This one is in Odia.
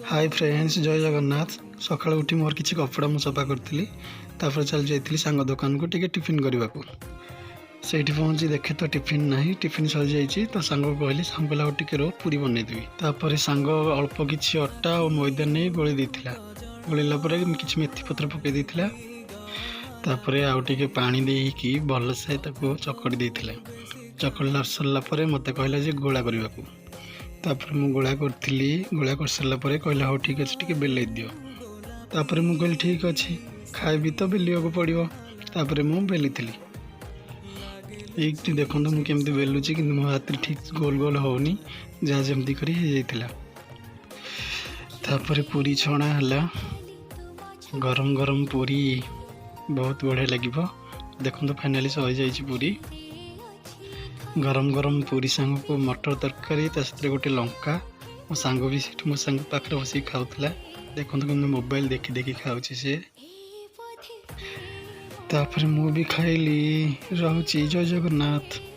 ହାଇ ଫ୍ରେଣ୍ଡସ୍, ଜୟ ଜଗନ୍ନାଥ। ସକାଳୁ ଉଠି ମୋର କିଛି କପଡ଼ା ମୁଁ ସଫା କରିଥିଲି। ତାପରେ ଚାଲି ଯାଇଥିଲି ସାଙ୍ଗ ଦୋକାନକୁ ଟିକେ ଟିଫିନ୍ କରିବାକୁ। ସେଇଠି ପହଞ୍ଚି ଦେଖେ ତ ଟିଫିନ୍ ନାହିଁ, ଟିଫିନ୍ ସରିଯାଇଛି। ତ ସାଙ୍ଗକୁ କହିଲି, ସାଙ୍ଗ କହିଲା, "ଆଉ ଟିକେ ରହ, ପୁରୀ ବନେଇଦେବି।" ତାପରେ ସାଙ୍ଗ ଅଳ୍ପ କିଛି ଅଟା ଆଉ ମଇଦା ନେଇ ଗୋଳେଇ ଦେଇଥିଲା। ଗୋଳେଇଲା ପରେ କିଛି ମେଥି ପତ୍ର ପକାଇ ଦେଇଥିଲା। ତାପରେ ଆଉ ଟିକେ ପାଣି ଦେଇକି ଭଲସେ ତାକୁ ଚକଟି ଦେଇଥିଲା। ଚକଟିଲା ସରିଲା ପରେ ମୋତେ କହିଲା ଯେ ଗୋଳା କରିବାକୁ। ତାପରେ ମୁଁ ଗୋଳା କରିଥିଲି। ଗୋଳା କରିସାରିଲା ପରେ କହିଲା, "ହଉ, ଠିକ୍ ଅଛି, ଟିକେ ବେଲେଇ ଦିଅ।" ତାପରେ ମୁଁ କହିଲି, "ଠିକ୍ ଅଛି, ଖାଇବି ତ ବେଲିବାକୁ ପଡ଼ିବ।" ତାପରେ ମୁଁ ବେଲିଥିଲି। ଏଇଠି ଦେଖନ୍ତୁ ମୁଁ କେମିତି ବେଲୁଛି, କିନ୍ତୁ ମୋ ହାତରେ ଠିକ୍ ଗୋଲ ଗୋଲ ହେଉନି। ଯାହା ଯେମିତି କରି ହେଇଯାଇଥିଲା। ତାପରେ ପୁରୀ ଛଣା ହେଲା। ଗରମ ଗରମ ପୁରୀ ବହୁତ ବଢ଼ିଆ ଲାଗିବ। ଦେଖନ୍ତୁ, ଫାଇନାଲି ସରିଯାଇଛି ପୁରୀ। ଗରମ ଗରମ ପୁରୀ ସାଙ୍ଗକୁ ମଟର ତରକାରୀ, ତା ସାଥିରେ ଗୋଟେ ଲଙ୍କା। ମୋ ସାଙ୍ଗ ବି ସେଠି ମୋ ସାଙ୍ଗ ପାଖରେ ବସିକି ଖାଉଥିଲା। ଦେଖନ୍ତୁ କେମିତି ମୋବାଇଲ ଦେଖି ଦେଖି ଖାଉଛି ସେ। ତାପରେ ମୁଁ ବି ଖାଇଲି। ରହୁଛି, ଜୟ ଜଗନ୍ନାଥ।